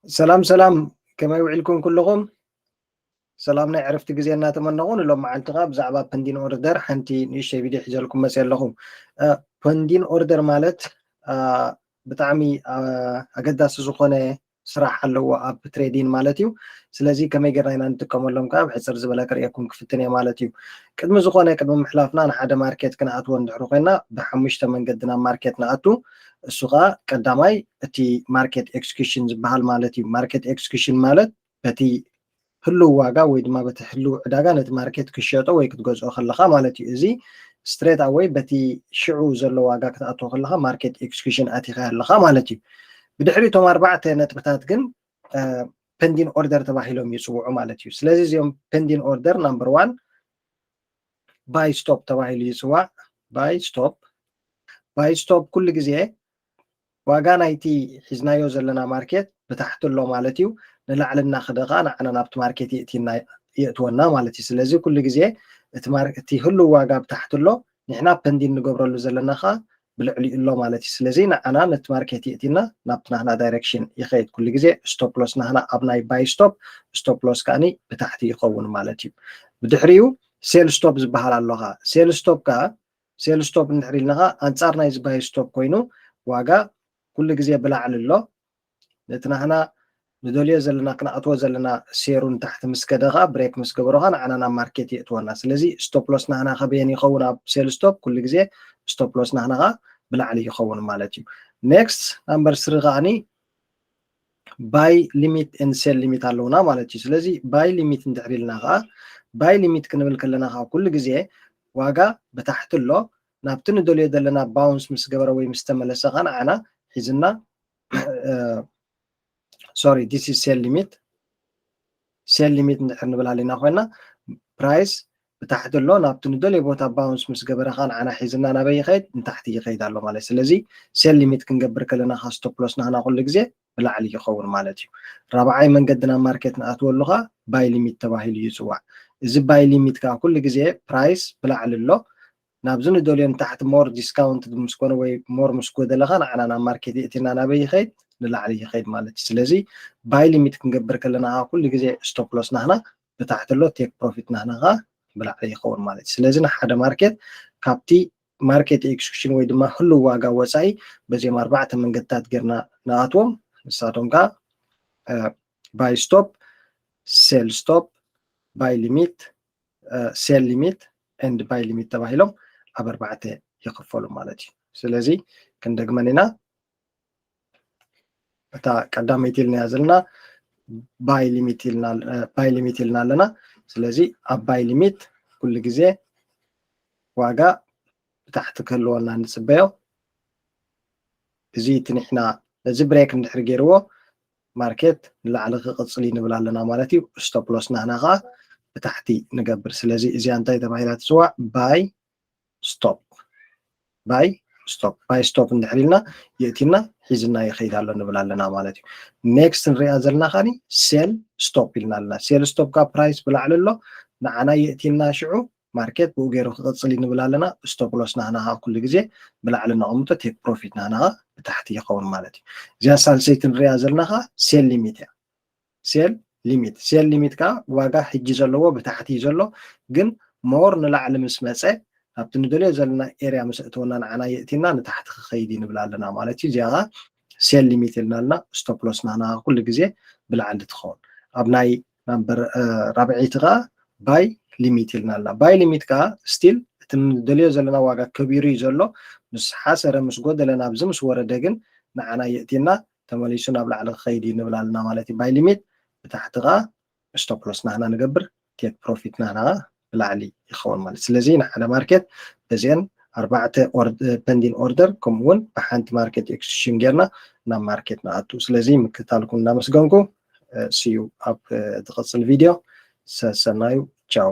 ሰላም ሰላም፣ ከመይ ውዒልኩም ኩልኹም? ሰላም ናይ ዕረፍቲ ግዜ እናተመነኹ፣ ንሎም መዓልቲ ኸዓ ብዛዕባ pending order ሓንቲ ንእሽተይ ቪድዮ ሒዘልኩም መፅየ ኣለኹ። እ፣ pending order ማለት፣ እ፣ ብጣዕሚ፣ እ፣ ኣገዳሲ ዝኾነ ስራሕ ኣለዎ ኣብ ትሬዲንግ ማለት እዩ። ስለዚ ከመይ ጌርና ኢና ንጥቀመሎም ከዓ ብሕፅር ዝበለ ክርእየኩም ክፍትን እየ ማለት እዩ። ቅድሚ ዝኾነ፣ ቅድሚ ምሕላፍና ንሓደ ማርኬት ክንኣትዎ እንድሕሪ ኮይና ብሓሙሽተ መንገዲ ናብ ማርኬት ንኣቱ። እሱ ከዓ ቀዳማይ እቲ ማርኬት ኤክስኪሽን ዝበሃል ማለት እዩ። ማርኬት ኤክስኪሽን ማለት በቲ ህልው ዋጋ ወይ ድማ በቲ ህልው ዕዳጋ ነቲ ማርኬት ክሸጦ ወይ ክትገዝኦ ከለኻ ማለት እዩ። እዚ ስትሬት ኣወይ በቲ ሽዑ ዘሎ ዋጋ ክትኣትዎ ከለኻ ማርኬት ኤክስኪሽን ኣቲኻ ኣለኻ ማለት እዩ። ብድሕሪ እቶም ኣርባዕተ ነጥብታት ግን pending order ተባሂሎም ይፅውዑ ማለት እዩ። ስለዚ እዚኦም pending order number one buy stop ተባሂሉ ይፅዋዕ። Buy stop፣ buy stop ኩሉ ግዜ ዋጋ ናይቲ ሒዝናዮ ዘለና ማርኬት ብታሕቲ ኣሎ ማለት እዩ። ንላዕሊ እናኸደ ከዓ ንዓና ናብቲ ማርኬት የእትወና ማለት እዩ። ስለዚ ኩሉ ግዜ እቲ ህልው ዋጋ ብታሕቲ ኣሎ፣ ንሕና pending ንገብረሉ ዘለና ከዓ ብልዕሊኡ ኣሎ ማለት እዩ። ስለዚ ንዓና ነቲ ማርኬት የእቲና ናብቲ ናህና ዳይሬክሽን ይኸይድ። ኩሉ ግዜ ስቶፕ ሎስ ናህና ኣብ ናይ ባይ ስቶፕ፣ ስቶፕ ሎስ ከዓኒ ብታሕቲ ይኸውን ማለት እዩ። ብድሕሪኡ ሴል ስቶፕ ዝበሃል ኣሎ። ከዓ ሴል ስቶፕ ከዓ፣ ሴል ስቶፕ እንድሕር ኢልና ከዓ ኣንፃር ናይዚ ባይ ስቶፕ ኮይኑ ዋጋ ኩሉ ግዜ ብላዕሊ ኣሎ። ነቲ ናህና ንደልዮ ዘለና፣ ክነኣትዎ ዘለና ሴሩ ንታሕቲ ምስ ከደ ከዓ፣ ብሬክ ምስ ገበሮ ከዓ ንዓና ናብ ማርኬት የእትወና። ስለዚ ስቶፕ ሎስ ናህና ከበየን ይኸውን? ኣብ ሴል ስቶፕ ኩሉ ግዜ ስቶፕ ሎስ ናህና ከዓ ብላዕሊ ይኸውን ማለት እዩ። ኔክስት ናምበር ስሪ ከዓኒ ባይ ሊሚት ኤንድ ሴል ሊሚት ኣለውና ማለት እዩ። ስለዚ ባይ ሊሚት እንድሕር ኢልና ከዓ፣ ባይ ሊሚት ክንብል ከለና ከዓ ኩሉ ግዜ ዋጋ ብታሕቲ ኣሎ፣ ናብቲ ንደልዮ ዘለና ባውንስ ምስ ገበረ ወይ ምስ ተመለሰ ከዓ ንዓና ሒዝና፣ ሶሪ፣ this is sell limit። ሴል ሊሚት እንድሕር ንብል ኣለና ኮይና፣ ፕራይስ ብታሕቲ ኣሎ፣ ናብቲ ንደልዮ ቦታ ባውንስ ምስ ገበረ ከዓ ንዓና ሒዝና ናበይ ይኸይድ? ንታሕቲ ይኸይድ ኣሎ ማለት። ስለዚ ሴል ሊሚት ክንገብር ከለና ከዓ ስቶፕ ሎስ ናህና ኩሉ ግዜ ብላዕሊ ይኸውን ማለት እዩ። ራብዓይ መንገዲ ናብ ማርኬት ንኣትወሉ ከዓ ባይ ሊሚት ተባሂሉ ይፅዋዕ። እዚ ባይ ሊሚት ከዓ ኩሉ ግዜ ፕራይስ ብላዕሊ ኣሎ፣ ናብዚ ንደልዮ ንታሕቲ ሞር ዲስካውንት ምስ ኮነ ወይ ሞር ምስ ጎደለ ከዓ ንዓና ናብ ማርኬት የእቲና ናበይ ይኸይድ? ንላዕሊ ይኸይድ ማለት እዩ። ስለዚ ባይ ሊሚት ክንገብር ከለና ከዓ ኩሉ ግዜ ስቶፕ ሎስ ናህና ብታሕቲ ኣሎ፣ ቴክ ፕሮፊት ናህና ከዓ ብላዕሊ ይኸውን ማለት እዩ። ስለዚ ንሓደ ማርኬት ካብቲ ማርኬት ኤክስኪሽን ወይ ድማ ህልው ዋጋ ወፃኢ በዚኦም ኣርባዕተ መንገድታት ጌርና ንኣትዎም። ንሳቶም ከዓ ባይ ስቶፕ፣ ሴል ስቶፕ፣ ባይ ሊሚት፣ ሴል ሊሚት ኤንድ ባይ ሊሚት ተባሂሎም ኣብ ኣርባዕተ ይኽፈሉ ማለት እዩ። ስለዚ ክንደግመን ኢና። እታ ቀዳመይቲ ኢልናያ ዘለና ባይ ሊሚት ኢልና፣ ባይ ሊሚት ኢልና ኣለና። ስለዚ ኣብ ባይ ሊሚት ኩሉ ግዜ ዋጋ ብታሕቲ ክህልወና ንፅበዮ። እዚ እቲ ንሕና ነዚ ብሬክ እንድሕር ገይርዎ ማርኬት ንላዕሊ ክቕፅል እዩ ንብል ኣለና ማለት እዩ። ስቶፕ ሎስ ናህና ከዓ ብታሕቲ ንገብር። ስለዚ እዚኣ እንታይ ተባሂላ ትፅዋዕ? ባይ ስቶፕ፣ ባይ ስቶፕ፣ ባይ ስቶፕ እንድሕር ኢልና የእቲና ሒዝና ይኸይድ ኣሎ ንብል ኣለና ማለት እዩ። ኔክስት ንሪኣ ዘለና ከዓኒ ሴል ስቶፕ ኢልና ኣለና። ሴል ስቶፕ ከዓ ፕራይስ ብላዕሊ ኣሎ፣ ንዓና የእቲና ሽዑ ማርኬት ብኡ ገይሩ ክቕፅል እዩ ንብል ኣለና። ስቶፕ ሎስ ናህና ከዓ ኩሉ ግዜ ብላዕሊ ነቐምጦ፣ ቴክ ፕሮፊት ናህና ከዓ ብታሕቲ ይኸውን ማለት እዩ። እዚኣ ሳልሰይቲ ንሪኣ ዘለና ከዓ ሴል ሊሚት እያ። ሴል ሊሚት፣ ሴል ሊሚት ከዓ ዋጋ ሕጂ ዘለዎ ብታሕቲ እዩ ዘሎ፣ ግን ሞር ንላዕሊ ምስ መፀ ናብቲ ንደልዮ ዘለና ኤርያ ምስ እተወና ንዓና የእቲና ንታሕቲ ክኸይድ እዩ ንብል ኣለና ማለት እዩ። እዚኣ ከዓ ሴል ሊሚት ኢልና ኣለና። ስቶፕ ሎስ ናህና ከዓ ኩሉ ግዜ ብላዕሊ ትኸውን። ኣብ ናይ ናምበር ራብዐይቲ ከዓ ባይ ሊሚት ኢልና ኣለና። ባይ ሊሚት ከዓ ስቲል እቲ ንደልዮ ዘለና ዋጋ ከቢሩ እዩ ዘሎ። ምስ ሓሰረ፣ ምስ ጎደለ፣ ናብዚ ምስ ወረደ ግን ንዓና የእቲና ተመሊሱ ናብ ላዕሊ ክኸይድ እዩ ንብል ኣለና ማለት እዩ። ባይ ሊሚት ብታሕቲ ከዓ ስቶፕ ሎስ ናህና ንገብር፣ ቴክ ፕሮፊት ናህና ከዓ ብላዕሊ ይኸውን ማለት። ስለዚ ንሓደ ማርኬት በዚአን ኣርባዕተ ፐንዲንግ ኦርደር ከምኡ እውን ብሓንቲ ማርኬት ኤክስኪዩሽን ጌርና ናብ ማርኬት ንኣቱ። ስለዚ ምክትታልኩም እናመስገንኩ፣ ሲዩ ኣብ ዝቕፅል ቪድዮ። ሰሰናዩ፣ ቻው።